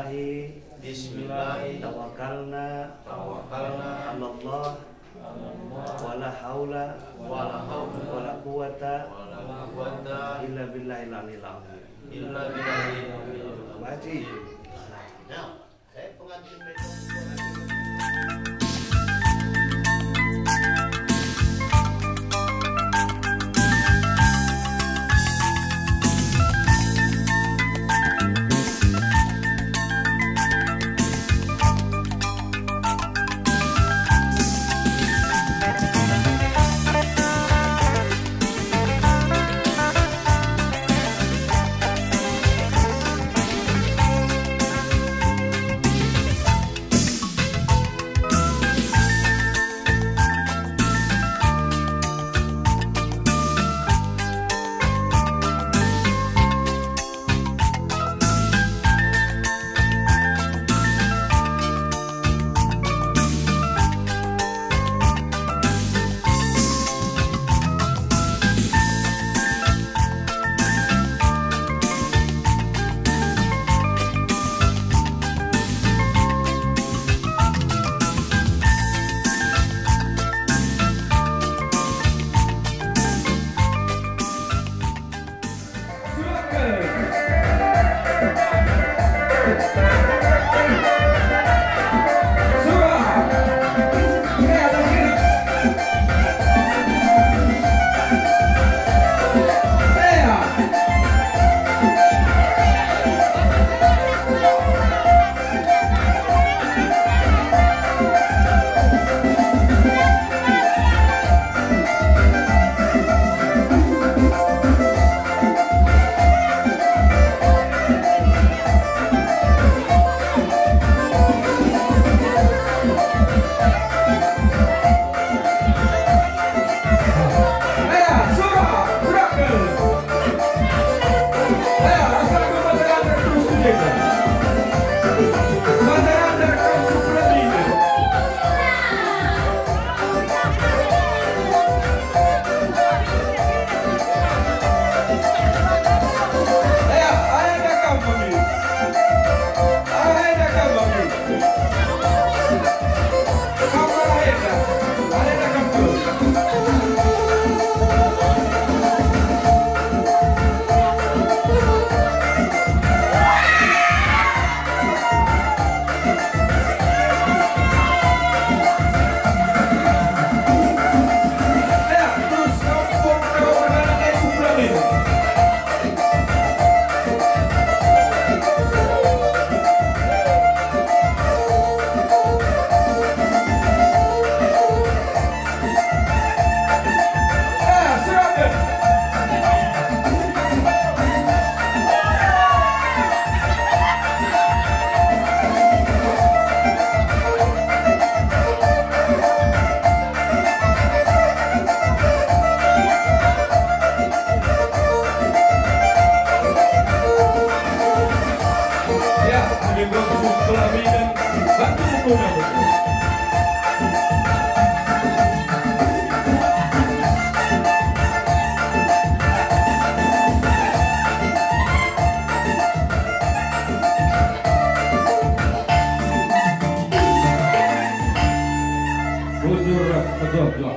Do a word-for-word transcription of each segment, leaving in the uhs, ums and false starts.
Bismillahi. Bismillahi. Tawakkalna. Tawakkalna. Alallah. Alallah. Wala haula. Wala haula. Wala quwata. Wala quwata. Illa billahil aliyil azim. Illa billahil aliyil azim. Baca. Nah, saya pengantin besok. Ya, menimbang pelaminan batu guna. Bujur, betul, betul.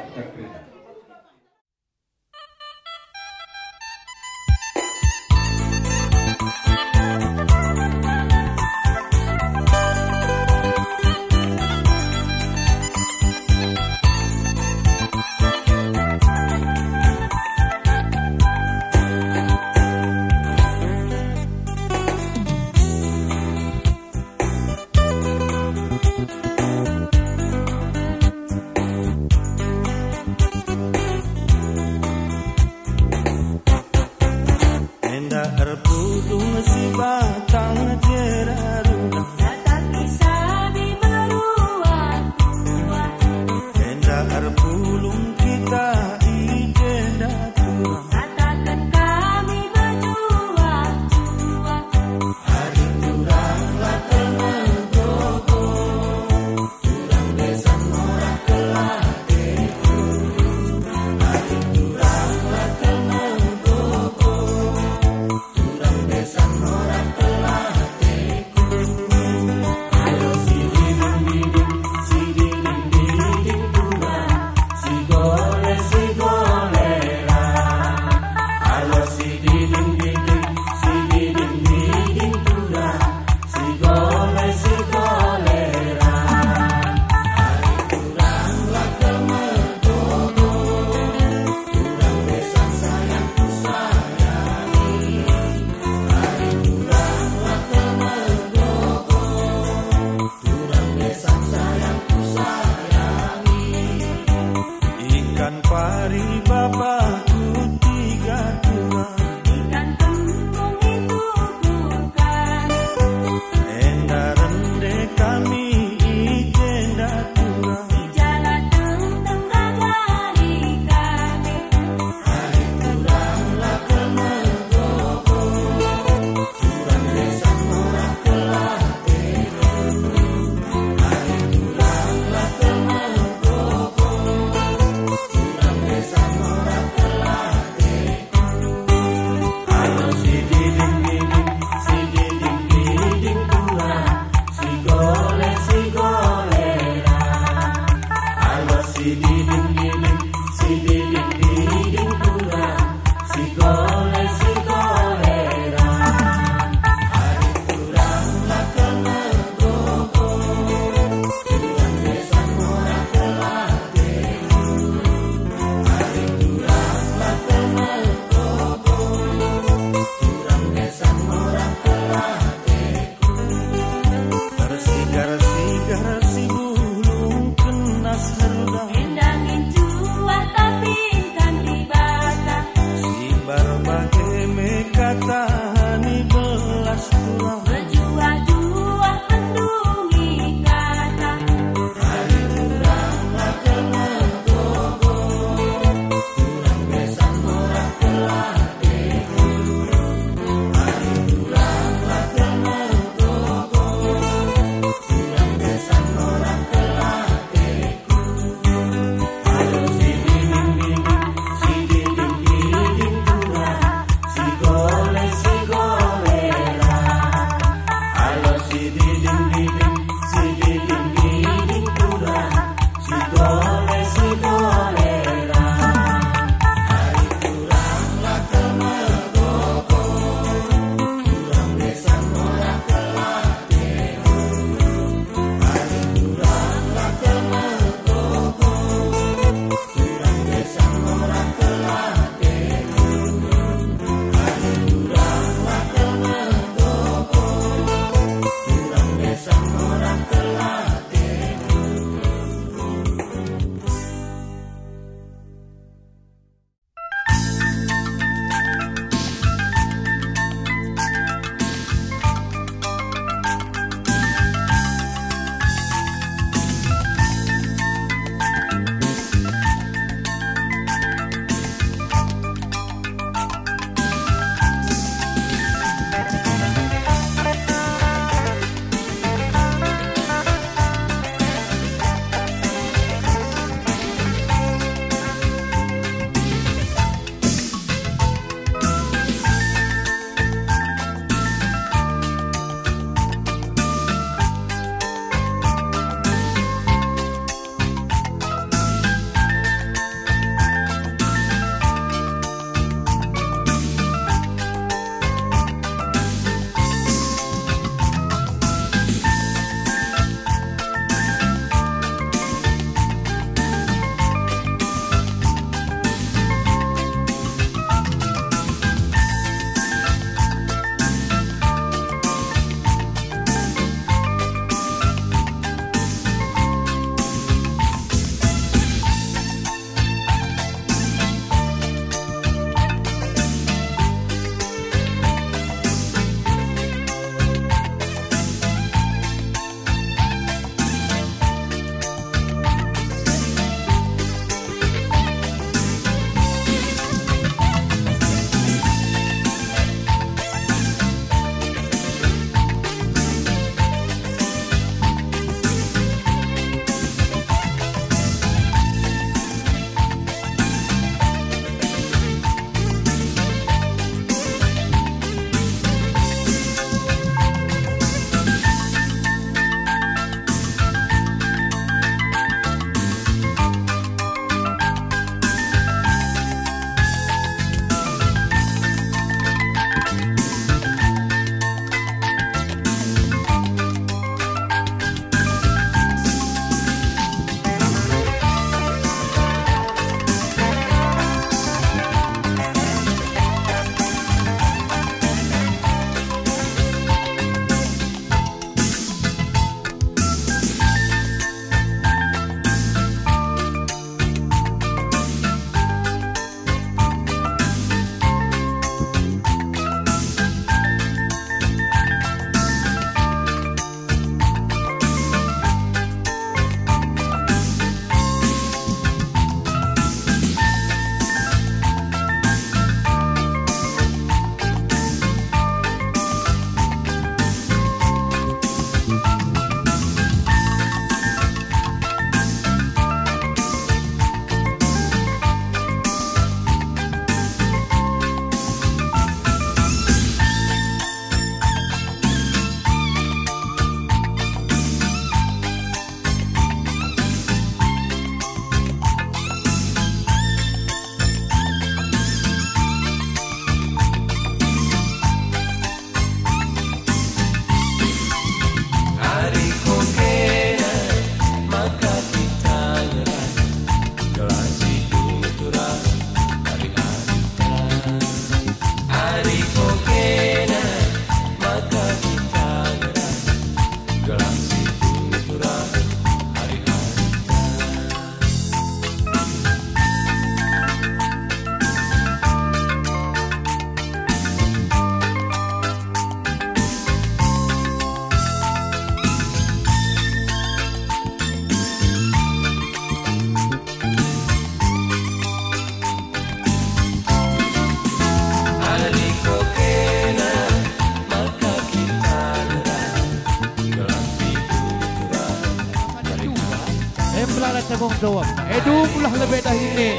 Tanggung jawab. Eh, dunglah lebe dahin e.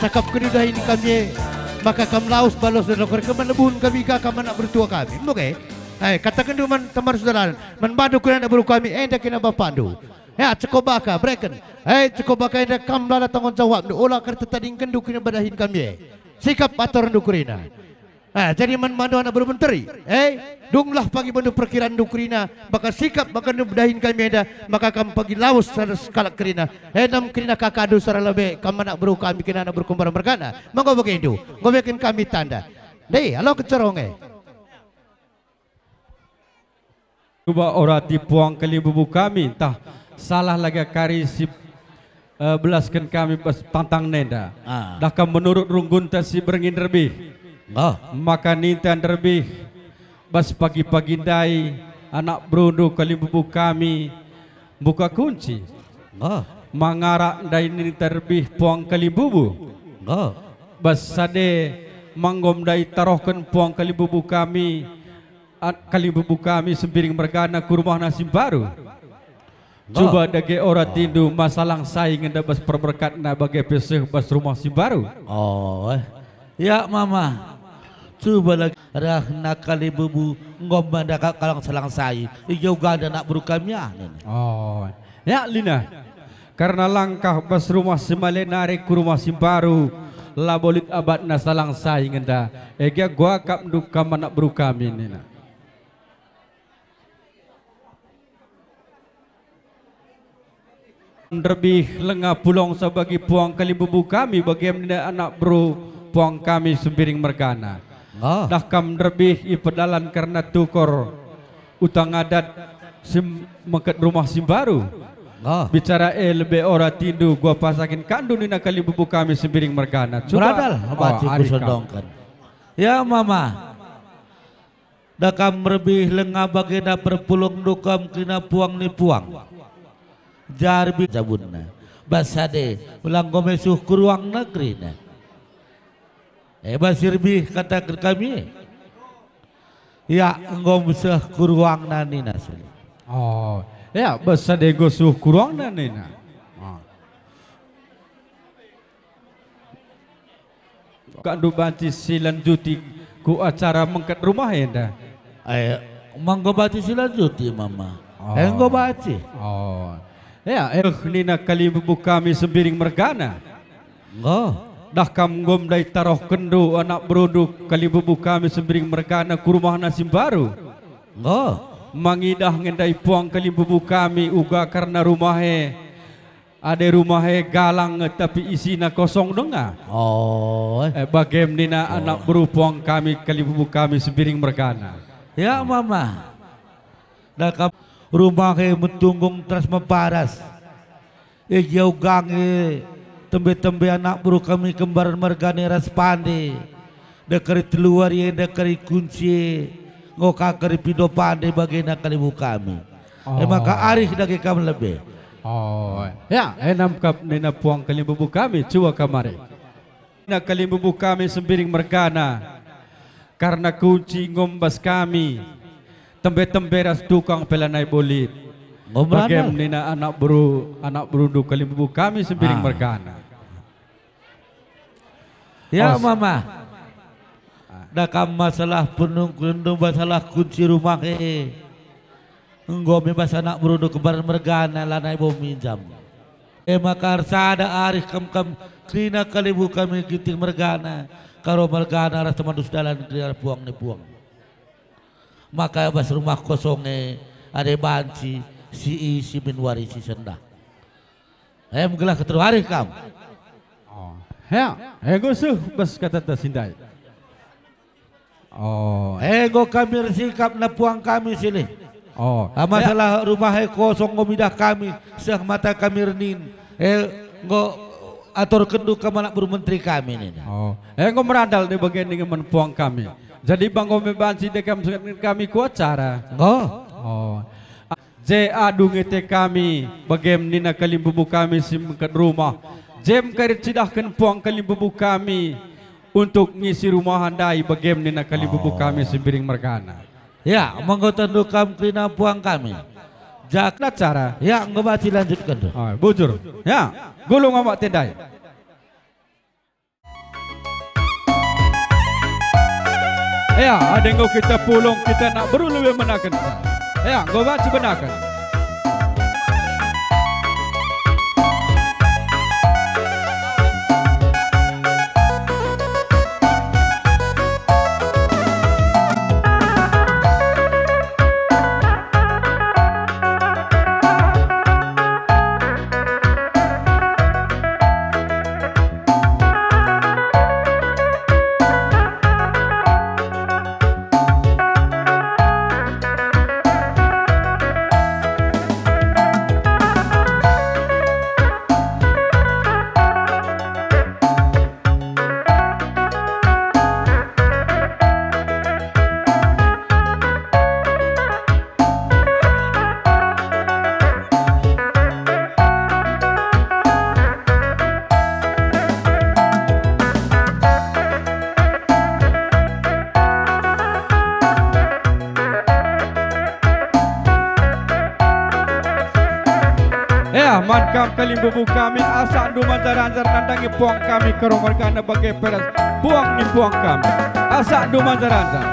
Cakapkenndu dahin kami e. Maka kam lawes balos doker keman lebuhen kami ka kam anak bertua kami. Enggo ke? Eh, katakenndu man teman saudara, man bandu kena anak beru kami, enda kena bapandu. Ya, ceko baka, bereken. Eh, ceko baka enda kam lala tanggung jawabndu, ola kertetadingkenndu kena badahin kami e. Sikap atorndu kerina. Ah, jadi man bandu anak beru menteri, eh, dunglah pagi bandu perkiranndu kerina, maka sikap bagi bandu bedahin kami enda, maka kam pagi lawes sada sekalak kerina, eh, nam kerina kakandu sara lebe kam anak beru kami kena anak beru kembar mergana, maka begindu, enggo beken kami tanda. Deh, alo kecorong e. Cuba orati puang kalimbubu kami, ntah salah lagi kari si, eh, belasken kami bas tantang nenda. Ah. Dah kam menurut runggunta si berngin nderbih. Enggo. Maka ninta nderbih bas pagi-pagi ndai anak berundu kalimbubu kami mbuka kunci. Enggo. Mangarak ndai ninta nderbih puang kalimbubu. Enggo. Bas sade manggo ndai tarohken puang kalimbubu kami, At kalimbubu kami Sembiring mergana ku rumahna si mbaru. Bah. Cuba dage ora tindu masalah sai ngenda bas perberkatna bage pe seh bas rumah si mbaru. Oh, eh. Ya, Mama. Cuba lagi rahna kalimbubu enggo mendakap kalang salang sai. Iga uganda anak beru kami ah, nina. Oh. Ya, Lina. Karna langkah bas rumah si male nari ku rumah si mbaru, labo lit abatna salang sai ngenda. Ega guakapndu kam anak beru kami, nina. Nderbih lenga pulongsa bagi puang kalimbubu kami, bagem nina anak beru puang kami Sembiring mergana. Ngah. Dah kam nderbih ipedalan kerna tukor utang adat si mengket rumah si mbaru. Ngah. Bicara e lebe ora tindu gua pasakin kandu nina kalimbubu kami Sembiring mergana. Cuba. Beradal, oh, bati ari kam. Kusondongken. Ya, Mama. Dah kam nderbih lenga bagenda perpulungndu kam kerina puang ni puang. Jarbi jabunna. Bas sade, ulang enggo mesuh ku ruangna kerina. Eh, bas si nderbih kataken kami. Ya, enggo meseh ku ruangna nina suli. Oh, ya, bas sade enggo suh ku ruangna nina. Oh. Kandu banci si lanjuti ku acara mengket rumah enda? Eh, manggo banci si lanjuti, Mama. Oh. Eh, enggo banci. Oh. Ya, eh, nina kalimbubu kami Sembiring mergana. Enggo. Dah kam enggo ndai tarohkenndu anak berundu kalimbubu kami Sembiring mergana ku rumahna si mbaru? Enggo. Mangidah nge ndai puang kalimbubu kami uga kerna rumah e. Adi rumah e galang nge tapi isina kosong denga. Oh. Eh, bagem nina anak beru puang kami kalimbubu kami Sembiring mergana. Ya, Mama. Dakap rumah e metunggung teras meparas. E gia uga nge tembe-tembe anak beru kami kembar mergana ras pande. Dekeri telu wari e dekeri kunci e, enggo ka keri pindo pande bagena kalimbubu kami. E maka arih dage kam lebe. Oh, ya, enam kap nina puang kalimbubu kami, cuba kam arih. Nina kalimbubu kami Sembiring mergana, karna kunci enggo bas kami, tembe-tembe ras tukang pe lanai bolit. Enggo merana. Bagem nina anak beru, anak berundu kalimbubu kami Sembiring mergana. Ya, Mama. Dah kam masalah penungkunndu, masalah kunci rumah e. Enggo me bas anak berundu kembar mergana lanai bo minjam. E maka ersada arih kam, kam kerina kalimbubu kami Ginting mergana, Karo mergana ras temanndu sedalan kerina puang ni puang. Maka bas rumah kosong e ade banci si isi min wari si sendah. Em gelah keteru arih kam. Oh. Ya, enggo seh bas katata si ndai. Oh. Enggo kami ersikap na puang kami silih. Oh. Ah, ya. Masalah rumah e kosong enggo midah kami, seh mata kami ernin. Eh, enggo atorkenndu kam anak beru menteri kami nina. Oh. Enggo merandal de bage ningen man puang kami. Jadi bangko me banci de kam sengetken kami ku acara. Enggo. Oh. Je adu ngete kami, bagem nina kalimbubu kami si mengket rumah, jem karit cidahken puang kalimbubu kami untuk ngisi rumah ndai, bagem nina kalimbubu kami Sembiring mergana. Ya, menggo tendu kam kerina puang kami. Jaga acara. Ya, enggo banci lanjutken tu. Ah, bujur. Ya, gulung amak tendai. Ya, adi enggo kita pulung, kita nak beru lebih menaken. Ya, enggo banci benaken. Ya, man kam kalimbubu kami, asakndu manjar-anjar nandangi puang kami Karo mergana bage pe ras puang ni puang kami. Asakndu manjar-anjar.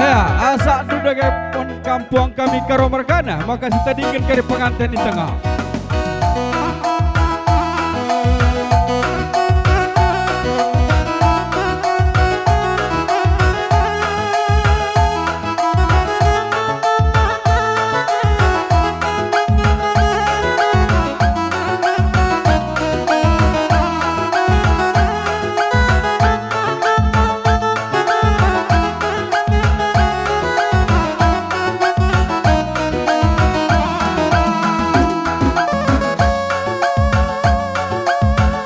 Ya, asakndu dage puang kami Karo mergana, maka sitadingken kari penganten i tengah.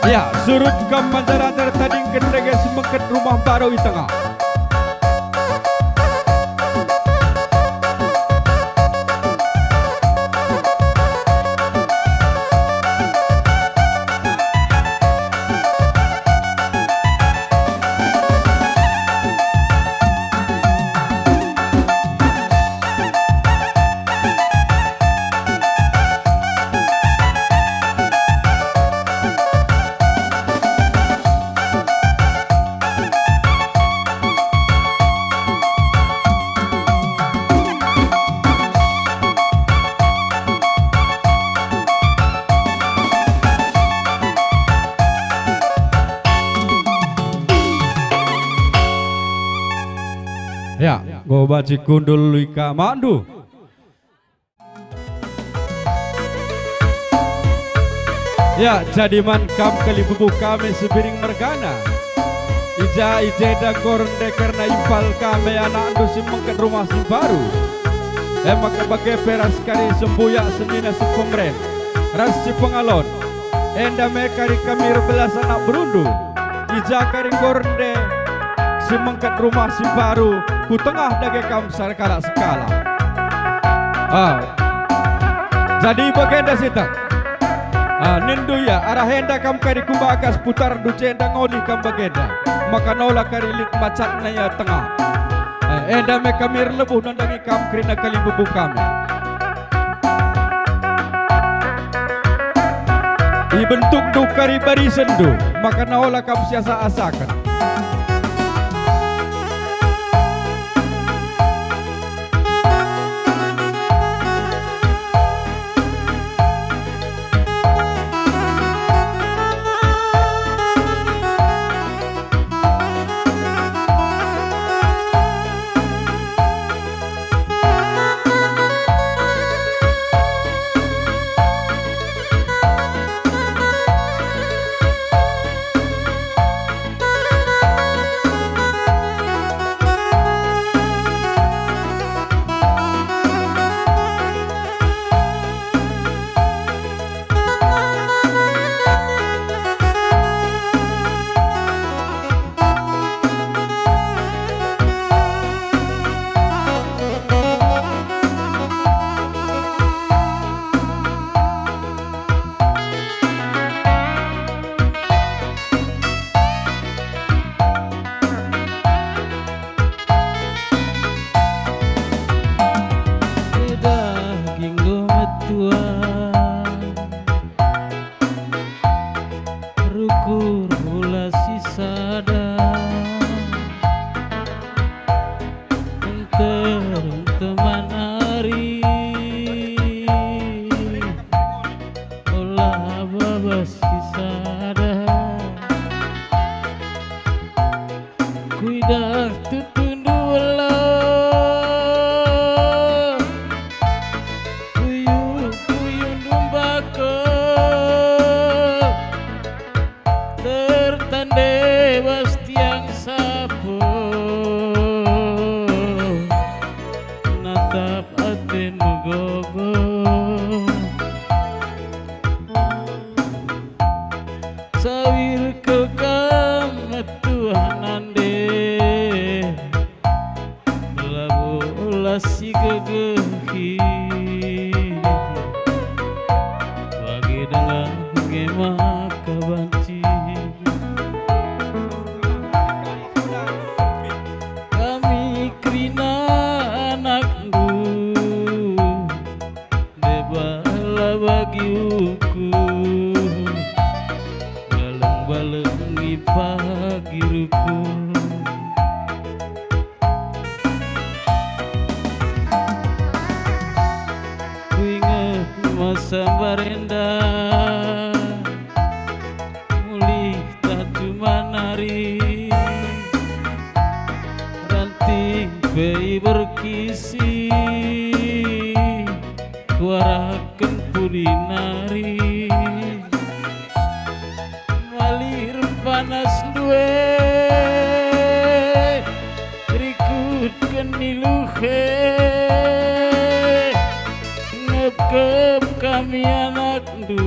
Ya, surut kam manjar-anjar tadingken dage si mengket rumah mbaru i tengah. Ya, enggo banci kundul ikamakndu. Ya, jadi man kam kalimbubu kami Sibiring mergana. I ja i jenda enggo rende kerna impal kami anakndu si mengket rumah si mbaru. E maka bage pe ras kari sembuyak senina si pemeren, ras si pengalon. Enda me kari kami erbelas anak berundu. I ja kari enggo rende si mengket rumah si mbaru, ku tengah dage kam sekalak-sekalak. Ah. Jadi bagenda sitik. Ah, nindu ia, arah enda kam kari ku bagas, putarndu jenda ngolih kam bagenda. Maka nola kari lit macatna ia tengah. Eh, enda me kami erlebuh nandangi kam kerina kalimbubu kami. Ibentukndu kari barisenndu, maka nola kam siasa-asaken. Teman-teman ari, ola babas sisada. Kuidah tutundu Allah, kuyuh-kuyuhndu mbako, tertande bas tiang sapo, natap ate megogo. Sawir kekam tuah nande, labo la sigegehi. Bage denga nge maka banci. Kami kerina anakndu, deba la bagi ukur, baleng-balengi pagi rukur. Kuinget masa mbarenda, mulih tah cuman ari, ranting pe iberkisi, kuarahken pudi nari. Malih rempana si ndue, rikutken i luhe, ngepkep kami anakndu.